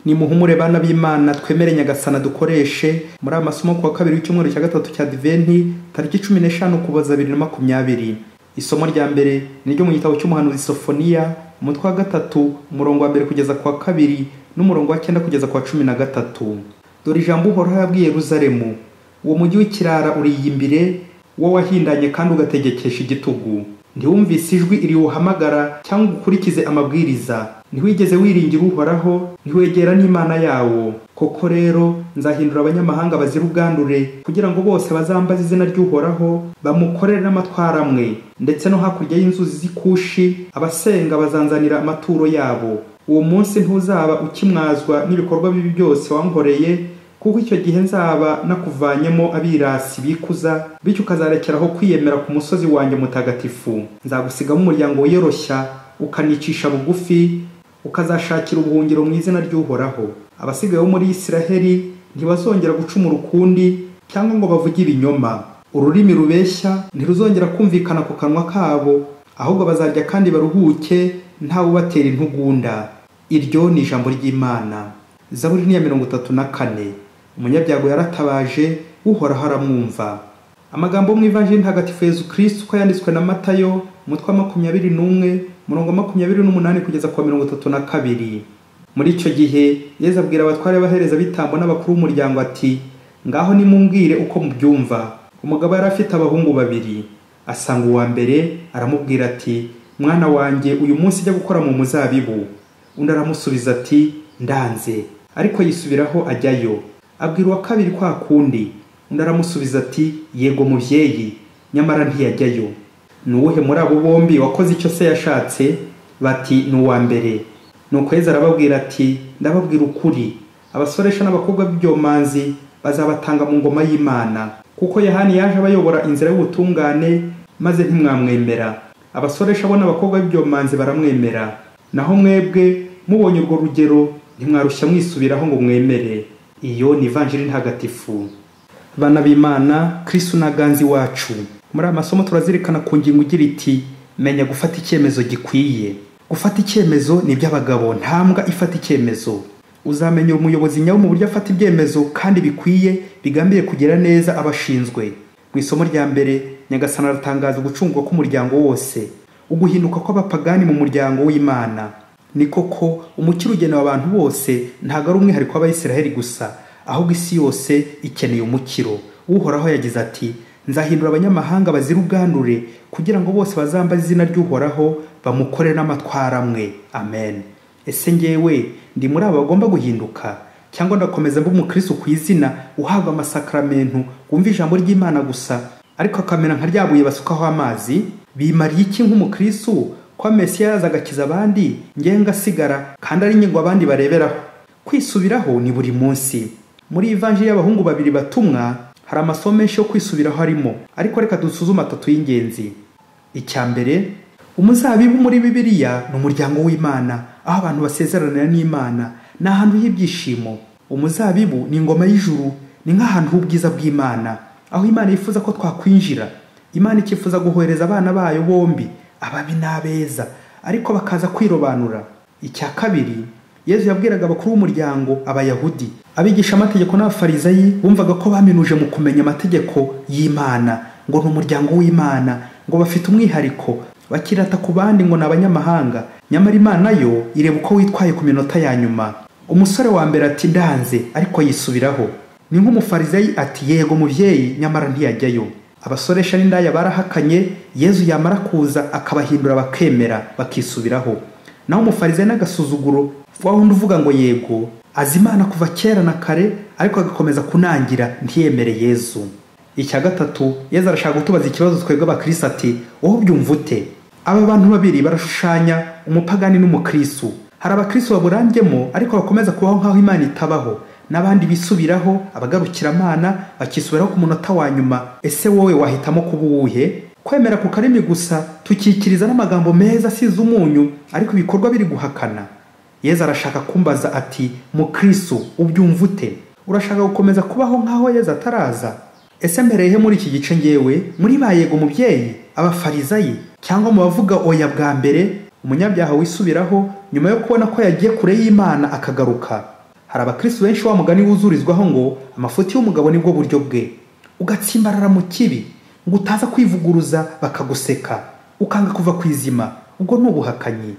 Nimuhumure bana b'Imana, twemere Nyagasana dukoreshe muri amasomo kuwa kabiri w'icyumweru cya gatatu cya Adventi, tariki 15 Ukuboza 2020. Isomo rya mbere ni ryo mu gitabo cy'umuhanuzi Sofoniya, umutwe wa 3, umurongo wa 1 kugeza ku wa 2 n'umurongo wa 9 kugeza ku wa 13. Dore ijambo Uhoraho yabwiye Yeruzalemu: uwo mujyi w'ikirara uriyimbire, wo wahindanye kandi ugategekesha igitugu. Ntiwumvise ijwi iriwuhamagara cyangwa ukurikize amabwiriza. Ntiwigeze wiringira Uhoraho, ntiwegera n'Imana yawo. Koko rero nzahindura abanyamahanga bazira ubwandure, kugira ngo bose bazambaze izina ry'Uhoraho, bamukorere n'amatwara amwe. Ndetse no hakurya y'inzuzi z'Ikushi, abasenga bazanzanira amaturo yabo. Uwo munsi ntuzaba ukimwazwa n'ibikorwa bibi byose wankoreye, kuko icyo gihe nzaba nakuvanyemo abirasi bikuza, bityo ukazarekeraho kwiyemera ku musozi wanjye mutagatifu. Nzagusigamo umuryango wiyoroshya, ukanicisha bugufi, ukazashakira ubuhungiro mu izina ry'Uhoraho. Abasigaye bo muri Isiraheli ntibazongera gucumura ukundi cyangwa ngo bavuge ibinyoma. Ururimi rubeshya ntiruzongera kumvikana ku kanwa kabo, ahubwo bazarya kandi baruhuke, ntawe ubatera intugunda. Iryo ni ijambo ry'Imana. Zaburi ni ya 34. Umunyabyago yaratabaje, Uhoraho aramwumva. Amagambo mu Ivanjiri Ntagatifu Yezu Kristo uko yanditswe na Matayo, umutwe wa 21, umurongo 28 kugeza ku wa 32. Muri icyo gihe Yezu abwira abatware b'abaherezabitambo n'abakuru b'umuryango ati: ngaho nimumbwire uko mubyumva. Umugabo yari afite abahungu babiri. Asanga uwa mbere aramubwira ati: mwana wanjye, uyu munsi jya gukora mu muzabibu. Undi aramusubiza ati: ndanze. Ariko yisubiraho ajyayo. Abwira uwa kabiri kwa kundi. Undi aramusubiza ati: yego mubyeyi. Nyamara ntiyajyayo. Ni uwuhe muri abo bombi wakoze icyo se yashatse? Bati: ni uwa mbere. Nuko Yezu arababwira ati: ndababwira ukuri, abasoresha n'abakobwa b'ibyomanzi bazabatanga mu ngoma y'Imana. Kuko Yohani yaje abayobora inzira y'ubutungane, maze ntimwamwemera. Abasoresha bo n'abakobwa b'ibyomanzi baramwemera. Naho mwebwe mubonye urwo rugero ntimwarushya mwisubiraho ngo mwemere. Iyo ni Ivanjiri Ntagatifu. Bana b'Imana, Kristo naganzi wacu. Muri amasomo turazirikana ku ngingo igira iti: menya gufata icyemezo gikwiye. Gufata icyemezo ni iby'abagabo, nta mbwa ifata icyemezo. Uzamenya umuyobozi nyawe mu buryo afata ibyemezo kandi bikwiye, bigambiriye kugira neza abashinzwe. Mu isomo rya mbere, Nyagasani aratangaza ugucungwa k'umuryango wose, uguhinduka kw'abapagani mu muryango w'Imana. Ni koko umukiro ugenewe abantu bose ntabwo ari umwihariko w'Abayisiraheli gusa, ahubwo isi yose ikeneye umukiro. Uhoraho yagize ati: nzahindura abanyamahanga bazira ubwandure, kugira ngo bose bazambaze izina ry'Uhoraho, bamukorere n'amatwara amwe. Amen. Ese ngewe ndi muri abo bagomba guhinduka, cyangwa ndakomeza mba umukristo ku izina, uhabwa amasakramentu, wumva ijambo ry'Imana gusa, ariko akamera nka ryabuye basukaho amazi? Bimariye iki nk'umukristo ko Mesiya yaza agakiza abandi, ngewe ngasigara kandi ari ingingo abandi bareberaho? Kwisubiraho ni buri munsi. Muri Ivanjiri y'abahungu babiri batumwa hari amasomo menshi yo kwisubiraho arimo, ariko reka dusuzume atatu y'ingenzi. Icya mbere, umuzabibu muri Bibiliya ni umuryango w'Imana, aho abantu basezeranira n'Imana, ni ahantu h'ibyishimo. Umuzabibu ni ingoma y'ijuru, ni nk'ahantu h'ubwiza bw'Imana, aho Imana yifuza ko twakwinjira. Imana ikifuza guhohereza abana bayo bombi, ababi n'abeza, ariko bakaza kwirobanura. Icya kabiri, Yezu yabwiraga abakuru b'umuryango Abayahudi, abigisha amategeko n'Abafarizayi bumvaga ko baminuje mu kumenya amategeko y'Imana, ngo ni umuryango w'Imana, ngo bafite umwihariko, bakirata ku bandi ngo ni abanyamahanga. Nyamara Imana yo ireba uko witwaye ku minota ya nyuma. Umusore wa mbere ati: ndanze, ariko yisubiraho. Ni nk'umufarizayi ati: yego mubyeyi, nyamara ntiyajyayo. Abasoresha n'indaya barahakanye, Yezu yamara kuza akabahindura bakemera, bakisubiraho. Naho umufarizayi n'agasuzuguro, wa wundi uvuga ngo yego, azi Imana kuva kera na kare, ariko agakomeza kunangira ntiyemere Yezu. Icya gatatu, Yezu arashaka gutubaza ikibazo twebwe abakristo ati: wowe ubyumva ute? Aba bantu babiri barashushanya umupagani n'umukristo. Hari abakristo baburangyemo ariko bakomeza kubaho nk'aho Imana itabaho, n'abandi bisubiraho, abagarukiramana bakisubiraho ku munota wa nyuma. Ese wowe wahitamo kuba uwuhe? Kwemera ku karimi gusa, tukikiriza n'amagambo meza asize umunyu, ariko ibikorwa biri guhakana. Yezu arashaka kumbaza ati: mukristo ubyumva ute? Urashaka gukomeza kubaho nk'aho Yezu ataraza? Ese mpereyehe muri iki gice ngewe? Muri ba yego mubyeyi, abafarizayi, cyangwa mu bavuga oya bwa mbere, umunyabyaha wisubiraho nyuma yo kubona ko yagiye kure y'Imana akagaruka? Hari abakristo benshi wa mugani wuzurizwaho ngo amafuti y'umugabo nibwo buryo bwe, ugatsimbarara mu kibi ngo utaza kwivuguruza bakaguseka, ukanga kuva ku izima. Ubwo ni ubuhakanyi.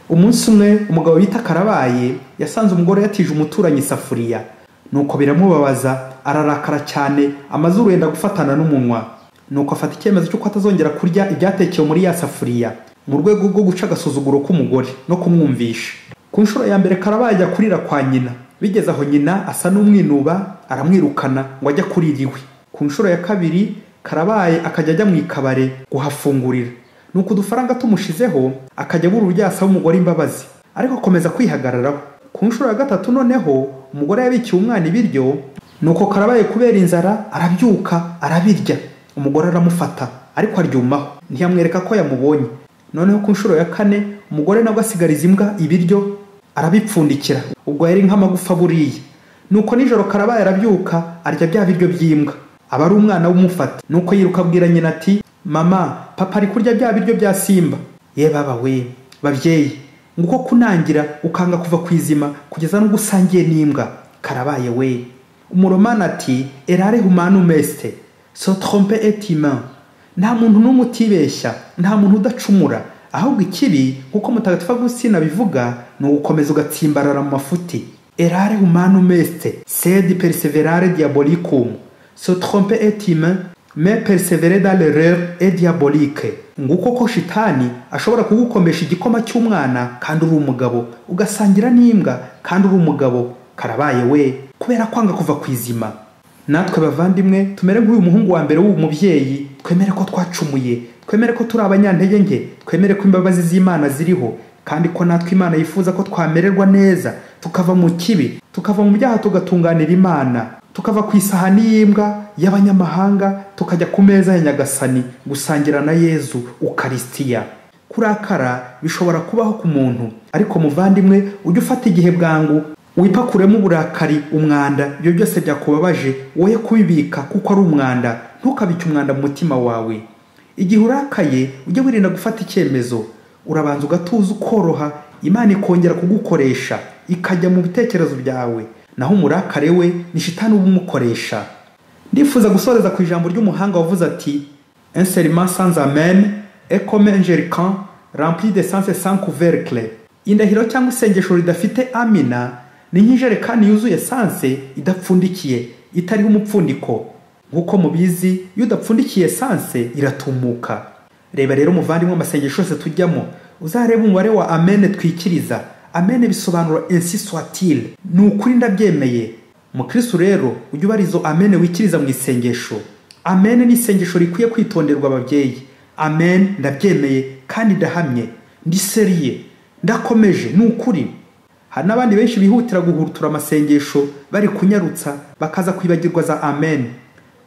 Umunsi umwe umugabo bita Karabaye yasanze umugore yatije umuturanyi isafuriya, nuko biramubabaza, ararakara cyane, amazuru yenda gufatana n'umunwa. Nuko afata icyemezo cy'uko atazongera kurya ibyatekewe muri ya safuriya, mu rwego rwo guca agasuzuguro k'umugore no kumwumvisha. Ku nshuro ya mbere Karabaye ajya kurira kwa nyina. Bigeze aho nyina asa n'umwinuba, aramwirukana ngo ajye kurira iwe. Ku nshuro ya kabiri Karabaye akajya ajya mu ikabare guhafungurira. Nuko udufaranga tumushizeho akajya abura uburyo yasaba umugore imbabazi, ariko akomeza kwihagararaho. Ku nshuro ya gatatu noneho umugore yabikiye umwana ibiryo, nuko Karabaye kubera inzara arabyuka arabirya. Umugore aramufata ariko aryumaho, ntiyamwereka ko yamubonye. Noneho ku nshuro ya kane umugore nabwo asigariza imbwa ibiryo arabipfundikira, ubwo yari nk'amagufa buriya. Nuko nijoro Karabaye arabyuka arya bya biryo by'imbwa, aba ari umwana w'umufata. Nuko yiruka abwira nyina ati mama, papa ari kurya bya biryo bya Simba. Ye baba we, babyeyi, nguko kunangira ukanga kuva ku izima kugeza n'ubwo usangiye n'imbwa. Karabaye we. Umuromani ati erare humanum est, se tromper est humain. Nta muntu n'umwe utibeshya, nta muntu udacumura. Ahubwo ikibi nkuko Mutagatifu Agustina abivuga ni ugukomeza ugatsimbarara mu mafuti. Erare humanum est, sed perseverare diabolicum. Se tromper est humain, mais persévérer dans l'erreur est diabolique. Nguko ko shitani ashobora kugukomesha igikoma cy'umwana kandi uri umugabo, ugasangira n'imbwa kandi uri umugabo. Karabaye we, kubera kwanga kuva ku izima. Natwe bavandimwe tumere nk'uyu muhungu wa mbere w'uyu mubyeyi, twemere ko twacumuye, twemere ko turi abanyantege nke, twemere ko imbabazi z'Imana ziriho, kandi ko natwe Imana yifuza ko twamererwa neza, tukava mu kibi, tukava mu byaha, tugatunganira Imana, tukava ku isahani y'imbwa y'abanyamahanga tukajya ku meza ya Nyagasani gusangira na Yezu Ukaristiya. Kurakara bishobora kubaho ku muntu, ariko muvandimwe ujye ufata igihe bwangu wipakuremo uburakari, umwanda, ibyo byose byakubabaje woye kubibika kuko ari umwanda. Ntukabike umwanda mu mutima wawe. Igihe urakaye ujye wirinda gufata icyemezo, urabanza ugatuza ukoroha, Imana ikongera kugukoresha ikajya mu bitekerezo byawe. Naho umurakare we ni shitani ubumukoresha. Ndifuza gusoreza ku ijambo ry'umuhanga wavuze ati un serment sans amen est comme un jerrycan rempli d'essence sans couvercle. Indahiro cyangwa isengesho ridafite amina ni nk'ijerekani yuzuye esanse idapfundikiye, itariho umupfundiko. Nkuko mubizi, iyo udapfundikiye esanse iratumuka. Reba rero muvandimwe, amasengesho yose tujyamo uzareba umubare wa amen twikiriza. Amen bisobanura ainsi soit-il, ni ukuri ndabyemeye. Mukristo rero ujye ubara izo amen wikiriza mu isengesho. Amen ni isengesho rikwiye kwitonderwa ababyeyi. Amen ndabyemeye kandi ndahamye, ndi seriye, ndakomeje, ni ukuri. Hari n'abandi benshi bihutira guhurutura amasengesho bari kunyarutsa bakaza kwibagirwa za amen,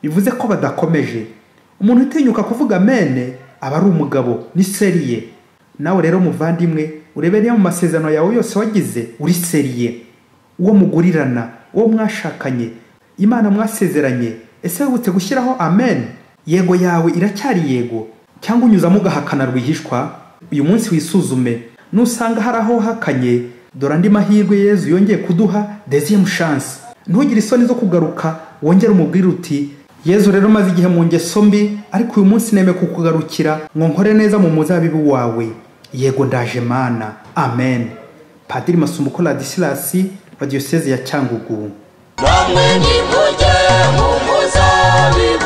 bivuze ko badakomeje. Umuntu utinyuka kuvuga amen aba ari umugabo, ni seriye. Nawe rero muvandimwe, urebe niba mu masezerano yawe yose wagize uri seriye. Uwo mugurirana, uwo mwashakanye, Imana mwasezeranye, ese wibutse gushyiraho amen? Yego yawe iracyari yego, cyangwa unyuzamo ugahakana rwihishwa? Uyu munsi wisuzume, nusanga hari aho wahakanye, dore andi mahirwe Yezu yongeye kuduha, deuxième chance. Ntugire isoni zo kugaruka, wongere umubwire uti Yezu rero maze igihe mu ngeso mbi, ariko uyu munsi nemeye kukugarukira ngo nkore neza mu muzabibu wawe. Yego ndaje Mana. Amen. Padiri Masumbuko Ladislas wa Diocese ya Cyangugu. Namwe nimujye mu muzabibu.